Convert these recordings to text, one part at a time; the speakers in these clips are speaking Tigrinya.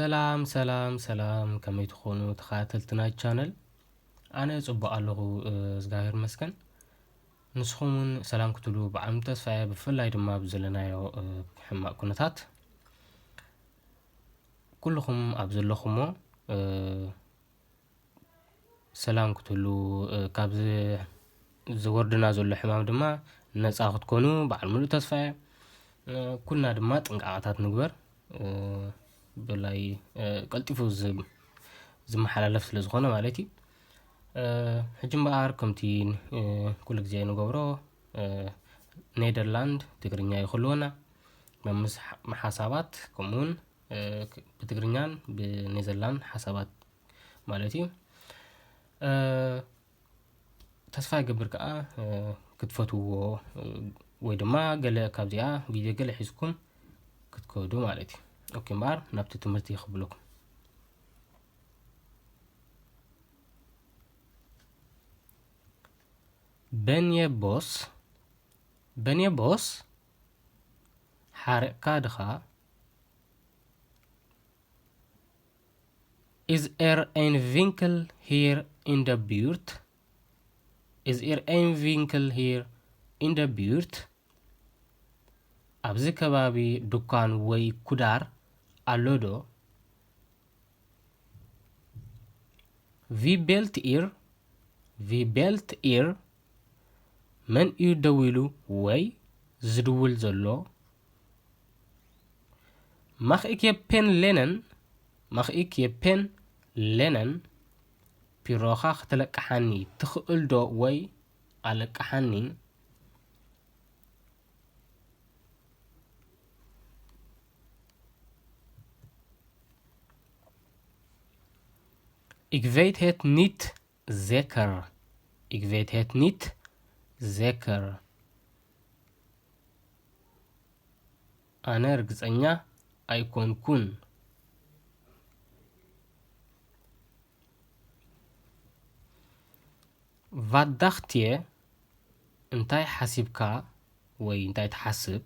ሰላም ሰላም ሰላም፣ ከመይ ትኾኑ ተኸታተልቲ ናይ ቻነል? ኣነ ጽቡቕ ኣለኹ፣ እ፣ እግዚኣብሔር ይመስገን። ንስኹም እውን ሰላም ክትብሉ ብዓሚ ተስፋ እየ፣ ብፍላይ ድማ ኣብ ዘለናዮ፣ እ፣ ሕማቕ ኩነታት ኩልኹም ኣብ ዘለኹሞ፣ እ፣ ሰላም ክትህሉ፣ እ፣ ካብ ዝ-፣ ዝወርድና ዘሎ ሕማም ድማ ነጻ ክትኮኑ በዓል ሙሉእ ተስፋ እየ። እ፣ ኩልና ድማ ጥንቃቐታት ንግበር። እ፣ ብፍላይ፣ እ፣ ቀልጢፉ ዝ-፣ ዝመሓላለፍ ስለ ዝኾነ ማለት እዩ። እ፣ ሕጂ እምበኣር ከምቲ፣ እ፣ ኩሉ ግዜ ንገብሮ፣ እ፣ ኔደርላንድ ትግርኛ ይኽልወና። መምስ ሓ-፣ ሓሳባት ከምኡውን፣ እ፣ ክ-፣ ብትግርኛን ብኔዘርላንድ ሓሳባት ማለት እዩ። እ፣ ተስፋ ይገብር ከኣ፣ እ፣ ክትፈትውዎ፣ እ፣ ወይ ድማ ገለ ካብዚኣ ቪድዮ ገለ ሒዝኩም ክትከዱ ማለት እዩ። ኦኬ፣ እምበኣር ናብቲ ትምህርቲ ይኽብለኩም። በንየ ቦስ፣ በንየ ቦስ፣ ሓሪቕካ ድኻ? Is er een winkel hier in de buurt? Is er een winkel hier in de buurt? ኣብዚ ከባቢ ድኳን ወይ ኩዳር ኣሎ ዶ? Wie belt hier? Wie belt hier? መን እዩ ደዊሉ ወይ ዝድውል ዘሎ? Mag ik je pen lenen? Mag ik je pen lenen? ፒሮኻ ከተለቅሓኒ ትኽእል ዶ ወይ ኣለቅሓኒ? Ik weet het niet zeker. Ik weet het niet zeker. ኣነ ርግጸኛ ኣይኮንኩን። Wat dacht je? እንታይ ሓሲብካ ወይ እንታይ ትሓስብ?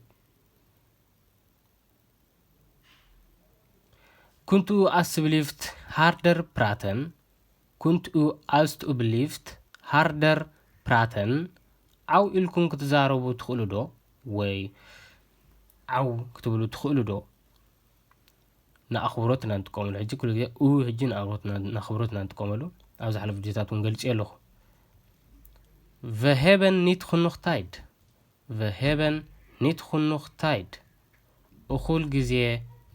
Kunt u alstublieft harder praten? Kunt u alstublieft harder praten? ዓው ኢልኩም ክትዛረቡ ትኽእሉ ዶ? ወይ ዓው ክትብሉ ትኽእሉ ዶ? ንኣኽብሮት ኢና ንጥቀመሉ። ሕጂ ኩሉ ግዜ ኡ፣ ሕጂ ንኣኽብሮት ኢና፣ ንኣኽብሮት ኢና ንጥቀመሉ። ኣብ ዝሓለፉ ቪድዮታት እውን ገልጺ ኣለኹ። We hebben niet genoeg tijd. We hebben niet genoeg tijd. እኹል ግዜ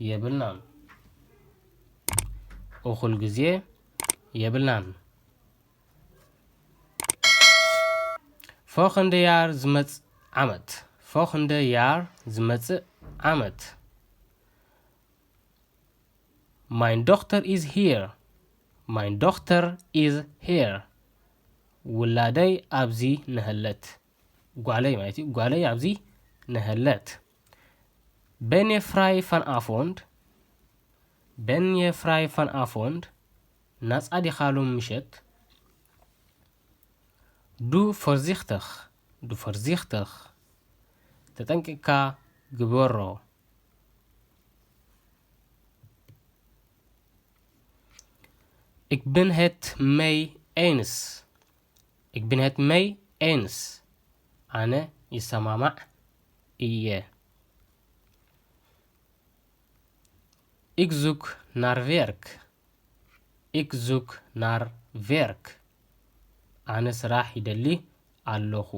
የብልናን። እኹል ግዜ የብልናን። Volgende jaar ዝመጽእ ዓመት። Volgende jaar ዝመጽእ ዓመት። Mijn dochter is hier. Mijn dochter is hier. ውላደይ ኣብዚ ነሀለት። ጓለይ ማለት እዩ። ጓለይ ኣብዚ ነሀለት። Ben je vrij vanavond? Ben je vrij vanavond? ናጻ ዲኻ ሎም ምሸት? Doe voorzichtig. Doe voorzichtig. ተጠንቂቕካ ግበሮ። Ik ben het mee eens. Ik ben het mee eens. ኣነ ይሰማማዕ እየ። Ik zoek naar werk. Ik zoek naar werk. ኣነ ስራሕ ይደሊ ኣለኹ።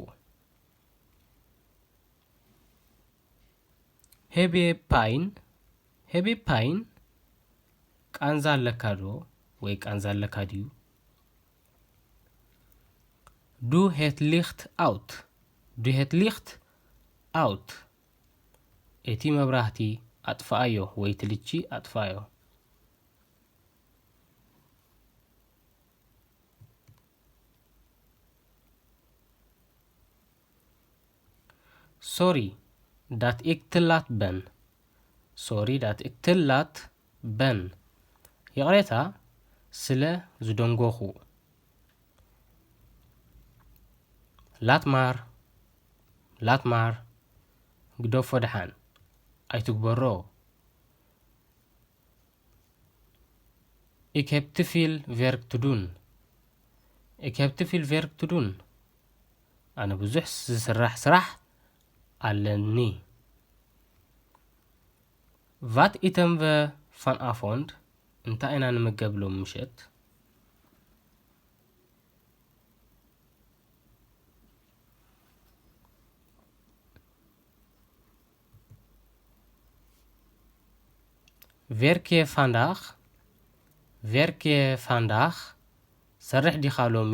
Heb je pijn? Heb je pijn? ቃንዛ ኣለካ ዶ ወይ ቃንዛ ኣለካ ድዩ? Doe het licht uit. Doe het licht uit. እቲ መብራህቲ ኣጥፍኣዮ ወይ እቲ ልቺ ኣጥፍኣዮ። Sorry dat ik te laat ben. Sorry dat ik te laat ben. ይቕሬታ ስለ ዝደንጎኹ። Laat maar. Laat maar. ግደፎ ደሓን። ኣይትግበሮ። Ik heb te veel werk te doen. Ik heb te veel werk te doen. ኣነ ብዙሕ ዝስራሕ ስራሕ ኣለኒ። Wat eten we vanavond? እንታይ ኢና ንምገብ ሎም ምሸት? Werk je vandaag? Werk je vandaag? ትሰርሕ ዲኻ ሎሚ?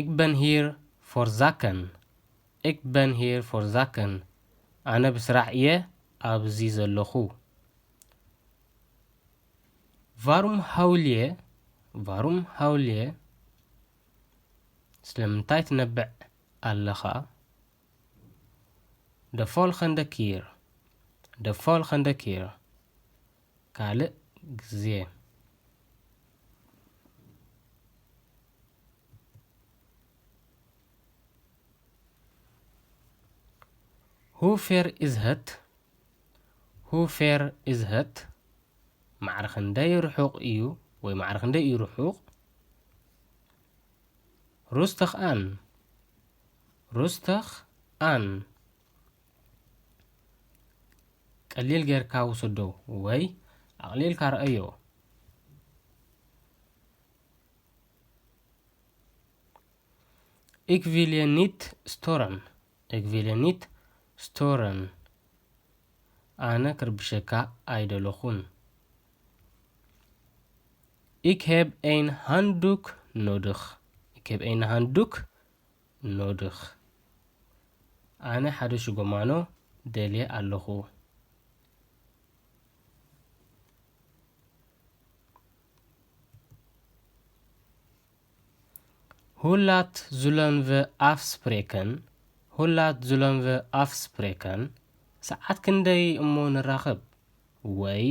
Ik ben hier voor zaken. Ik ben hier voor zaken. ኣነ ብስራሕ እየ ኣብዚ ዘለኹ። Waarom huil je? Waarom huil je? ስለምንታይ ትነብዕ ኣለኻ? De volgende keer. De volgende keer. ካልእ ግዜ። Hoe ver is het? Hoe ver is het? ማዕረ ክንደይ ርሑቕ እዩ ወይ ማዕረ ክንደይ እዩ ርሑቕ? Rustig aan. Rustig aan. ቀሊል ጌርካ ውሰዶ ወይ ኣቕሊልካ ረኣዮ። Ik wil je niet storen. Ik wil je niet storen. ኣነ ክርብሸካ ኣይደለኹን። Ik heb een handdoek nodig. Ik heb een handdoek nodig. ኣነ ሓደ ሽጎማኖ ደልየ ኣለኹ። Hoe laat zullen we afspreken? Hoe laat zullen we afspreken? ሰዓት ክንደይ እሞ ንራኸብ? ወይ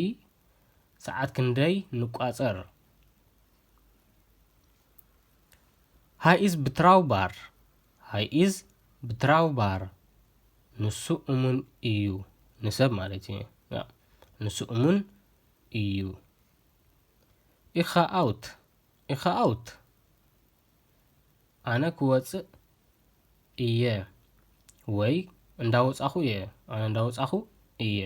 ሰዓት ክንደይ ንቋጸር? Hij is betrouwbaar. Hij is betrouwbaar. ንሱ እሙን እዩ። ንሰብ ማለት እዩ። ያ፣ ንሱ እሙን እዩ። Ich ga uit. Ich ga uit. ኣነ ክወጽእ እየ ወይ እንዳወጻኹ እየ። ኣነ እንዳወጻኹ እየ።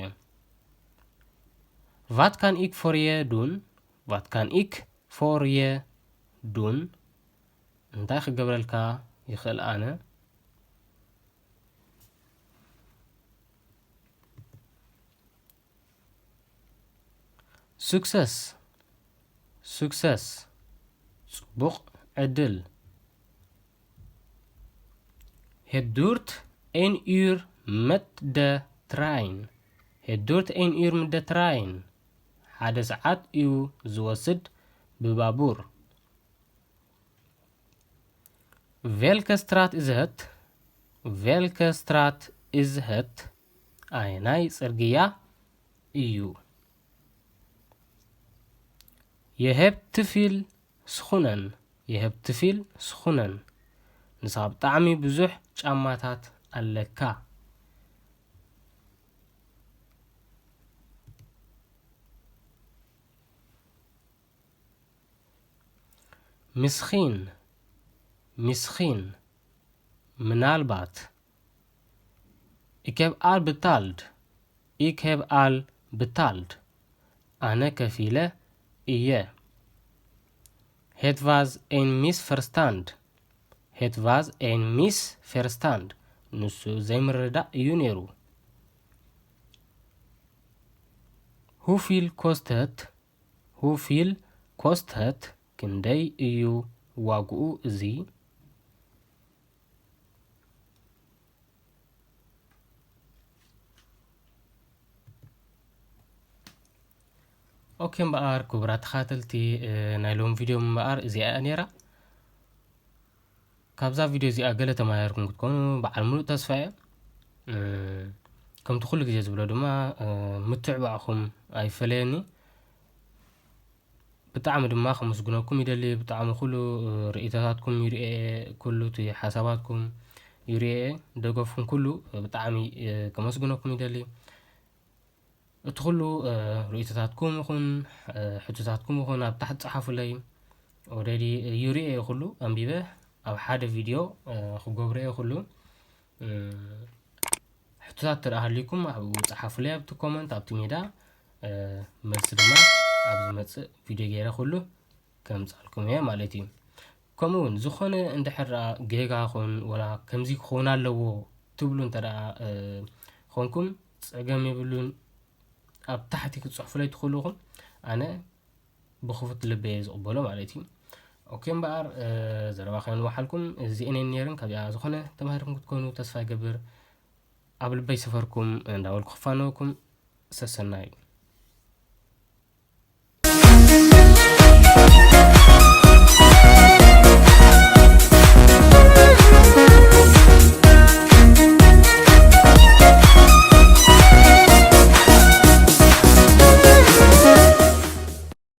Wat kan ik voor je doen? Wat kan ik voor je doen? እንታይ ክገብረልካ ይኽእል ኣነ? Succes. Succes. ጽቡቕ ዕድል። Het duurt een uur met de trein. Het duurt een uur met de trein. ሓደ ሰዓት እዩ ዝወስድ ብባቡር። Welke straat is het? Welke straat is het? ኣየናይ ጽርግያ እዩ? Je hebt te veel schoenen. Je hebt te veel schoenen. ንስኻ ብጣዕሚ ብዙሕ ጫማታት ኣለካ። Misschien. Misschien. ምናልባት። Ik heb al betaald. Ik heb al betaald. ኣነ ከፊለ እየ። Het was een misverstand. Het was een misverstand. ንሱ ዘይምርዳእ እዩ ነይሩ። Hoeveel kost het? Hoeveel kost het? ክንደይ እዩ ዋግኡ እዚ? ኦኬ እምበኣር ክቡራት ተኸታተልቲ፣ እ፣ ናይ ሎሚ ቪድዮ እምበኣር እዚኣ እያ ነይራ። ካብዛ ቪድዮ እዚኣ ገለ ተማሂርኩም ክትኮኑ በዓል ሙሉእ ተስፋ እየ። እ፣ ከምቲ ኩሉ ግዜ ዝብሎ ድማ፣ እ፣ ምትዕባዕኹም ኣይፈለየኒ። ብጣዕሚ ድማ ከመስግነኩም ይደሊ። ብጣዕሚ ኩሉ፣ እ፣ ርእይቶታትኩም ይርእየ፣ ኩሉ እቲ ሓሳባትኩም ይርእየ፣ ደገፍኩም ኩሉ ብጣዕሚ፣ እ፣ ከመስግነኩም ይደሊ። እቲ ኩሉ ርእይቶታትኩም ይኹን ሕቶታትኩም ይኹን ኣብ ታሕቲ ጸሓፉለይ። ኦረዲ ይሪኦ እየ ኩሉ ኣንቢበ ኣብ ሓደ ቪድዮ ክገብሮ እየ ኩሉ። ሕቶታት ትረኣ ሃልዩኩም ኣብኡ ጸሓፉለይ ኣብቲ ኮመንት ኣብቲ ሜዳ። መልሲ ድማ ኣብ ዝመጽእ ቪድዮ ገይረ ኩሉ ከምጻልኩም እየ ማለት እዩ። ከምኡ እውን ዝኾነ እንድሕር ደኣ ጌጋ ኹን ወላ ከምዚ ክኸውን ኣለዎ ትብሉ እንተ ደኣ ኾንኩም ጸገም የብሉን። ኣብ ታሕቲ ክትጽሕፉለይ ትኽእሉ ኢኹም። ኣነ ብኽፉት ልበ እየ ዝቕበሎ ማለት እዩ። ኦኬ እምበኣር ዘረባ ከየንውሓልኩም እዚኤን እየን ነይረን። ካብዚኣ ዝኾነ ተማሂርኩም ክትኮኑ ተስፋ ይገብር። ኣብ ልበይ ሰፈርኩም እንዳበልኩ ክፋነወኩም ሰሰናዩ።